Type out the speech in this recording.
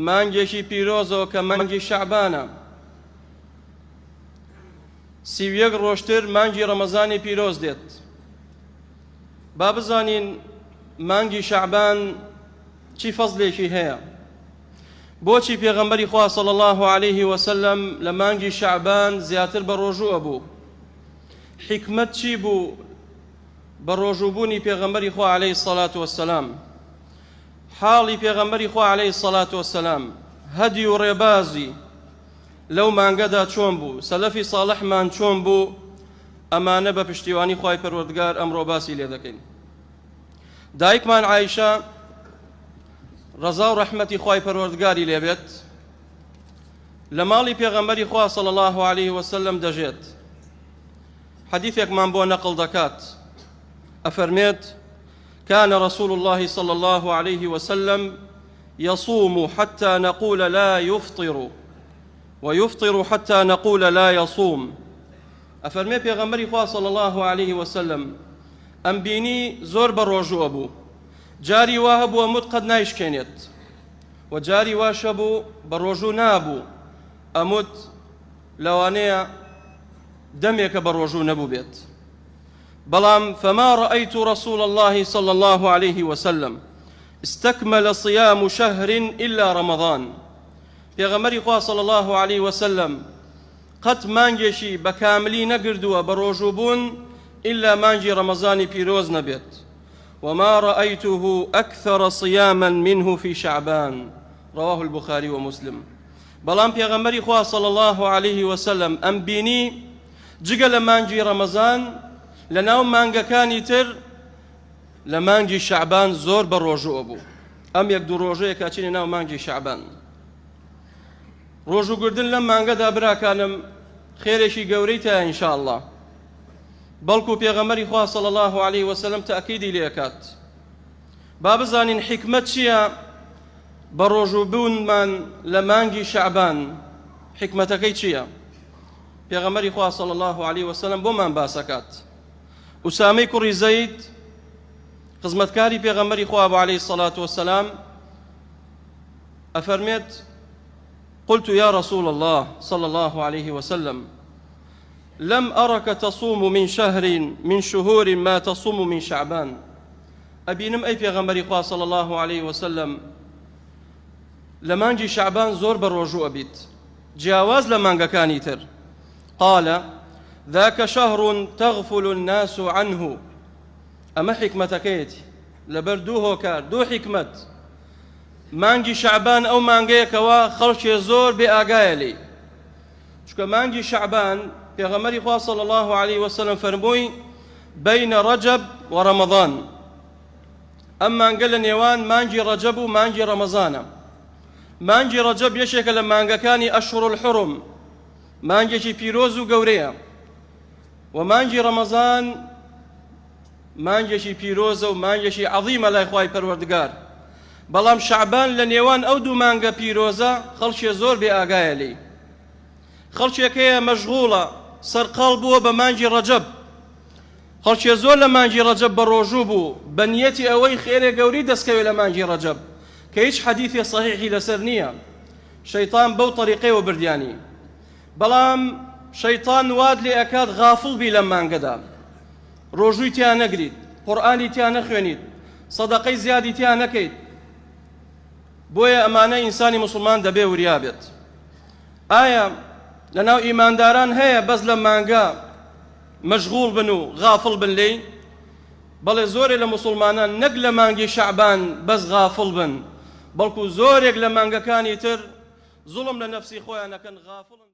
مانگێکی پیرۆزەوە کە مانگی شەعبانە. 31 ڕۆژتر مانگی ڕەمەزانی پیرۆز دێت. با بزانین مانگی شەعبان چی فەزلێکی هەیە. بۆچی پێغەمبەری خوا صلی اللە علیه وسلم لە مانگی شەعبان زیاتر بە ڕۆژوو ئەبوو؟ حیکمەت چی بوو بە ڕۆژوو بوونی پێغەمبەری خوا علیه الصلاة والسلام؟ حاڵی پێغەمبەری خوا علیه الصلاة والسلام، هەدی و ڕێبازی لەو مانگەدا چۆن بوو؟ سەلەفی صاڵحمان چۆن بوو؟ ئەمانە بە پشتیوانی خوای پەروەردگار ئەمڕۆ باسی لێ دەکەین. دایکمان عایشە ڕەزا و ڕەحمەتی خوای پەروەردگاری لێبێت لە ماڵی پێغەمبەری خوا صلی الله علیه وسلم دەژێت. حەدیثێکمان بۆ نەقڵ دەکات، ئەفەرمێت: كان رسول الله صلى الله عليه وسلم يصوم حتى نقول لا يفطر ويفطر حتى نقول لا يصوم. ئەفەرمێ پێغەمبەری خوا صلی الله علیه وسلم ئەمبینی زۆر بە ڕۆژوو ئەبوو، جاری وا هەبوو ئەموت قەت نایشکێنێت و جاری واش هەبوو بە ڕۆژوو نابوو ئەموت لەوانەیە دەمێکە بە ڕۆژوو نەبوو بێت. بەڵام فما رأيت رسول الله صلى الله عليه وسلم استكمل صيام شهر إلا رمضان. پێغەمبەری خوا صلی الله عليه وسلم قەت مانگێکی بە کاملی نەگردووە بە ڕۆژوو بوون ئیلا مانگی ڕەمەزانی پیرۆز نەبێت. وما رأيته أكثر صياما منه في شعبان رواه البخاري ومسلم. بەڵام پێغەمبەری خوا صلی الله علیه وسلم ئەم بینی جگە لە مانگی ڕەمەزان لە ناو مانگەکانی تر لە مانگی شەعبان زۆر بە ڕۆژوو بوو. ئەم یەک دوو ڕۆژەیە کە ئەچینە ناو مانگی شەعبان. ڕۆژووگردن لەم مانگەدا براکانم خێرێکی گەورەی تایە إن شاء الله، بەڵکو پێغەمبەری خوا صلی الله علیه وسلم تەئکیدی لێ ئەکات. با بزانین حیکمەت چییە بە ڕۆژووبوونمان لە مانگی شەعبان، حیکمەتەکەی چییە؟ پێغەمبەری خوا صلی الله علیه وسلم بۆمان باس ئەکات. ئوسامەی کوڕی زەید خزمەتکاری پێغەمبەری خوا بۆ علیه الصلاة والسلام ئەفەرمێت: قلت يا رسول الله صلى الله عليه وسلم لم أرك تصوم من شهر من شهور ما تصوم من شعبان. ئەبینم ئەی پێغەمبەری خوا صلی الله عليه وسلم لە مانگی شەعبان زۆر بە ڕۆژوو ئەبیت جیاواز لە مانگەکانی تر. قال ذاك شهر تغفل الناس عنه. ئەمە حیکمەتەکەیەتی لەبەر دوو هۆکار، دوو حیکمەت. مانگی شەعبان ئەو مانگەیە کەوا خەڵکێ زۆر بێ ئاگایە لێی، چونکە مانگی شەعبان پێغەمبەری خوا صلی الله علیه وسلم فەرمووی بین رجب و رمضان، ئەم مانگە لە نێوان مانگی ڕەجەب و مانگی ڕەمەزانە. مانگی ڕەجەب یەکێکە لە مانگەکانی ئەشهر الحرم، مانگێکی پیرۆز و گەورەیە، و مانگی ڕەمەزان مانگێکی پیرۆزە و مانگێکی عەظیمە لای خوای پەروەردگار. بەڵام شەعبان لە نێوان ئەو دوو مانگە پیرۆزە خەڵکێ زۆر بێ ئاگایە لێی. خەڵکێک هەیە مەشغوڵە، سەرقاڵ بووە بە مانگی ڕەجەب. خەڵکێ زۆر لە مانگی ڕەجەب بە ڕۆژوو بوو بە نیەتی ئەوەی خێرێ گەورەی دەستکەوێ لە مانگی ڕەجەب، کە هیچ حەدیثێ صەحیحی لەسەر نییە. شەیتان بەو تەریقەیەوە بردیانی. بەڵام شەیتان وات لێ ئەکات غافڵ بی لەم مانگەدا، ڕۆژووی تیا نەگریت، قورئانی تیا نەخوێنیت، سەدەقەی زیادی تیا نەکەیت. بۆیە ئەمانە ئینسانی موسڵمان دەبێ وریا بێت. ئایا لەناو ئیمانداران هەیە بەس لەم مانگە مەشغوڵ بن و غافڵ بن لێی؟ بەڵێ، زۆرێ لە موسڵمانان نەک لە مانگی شەعبان بەس غافڵ بن، بەڵکو زۆرێک لە مانگەکانی تر زوڵم لە نەفسی خۆیان ئەکەن، غافڵن.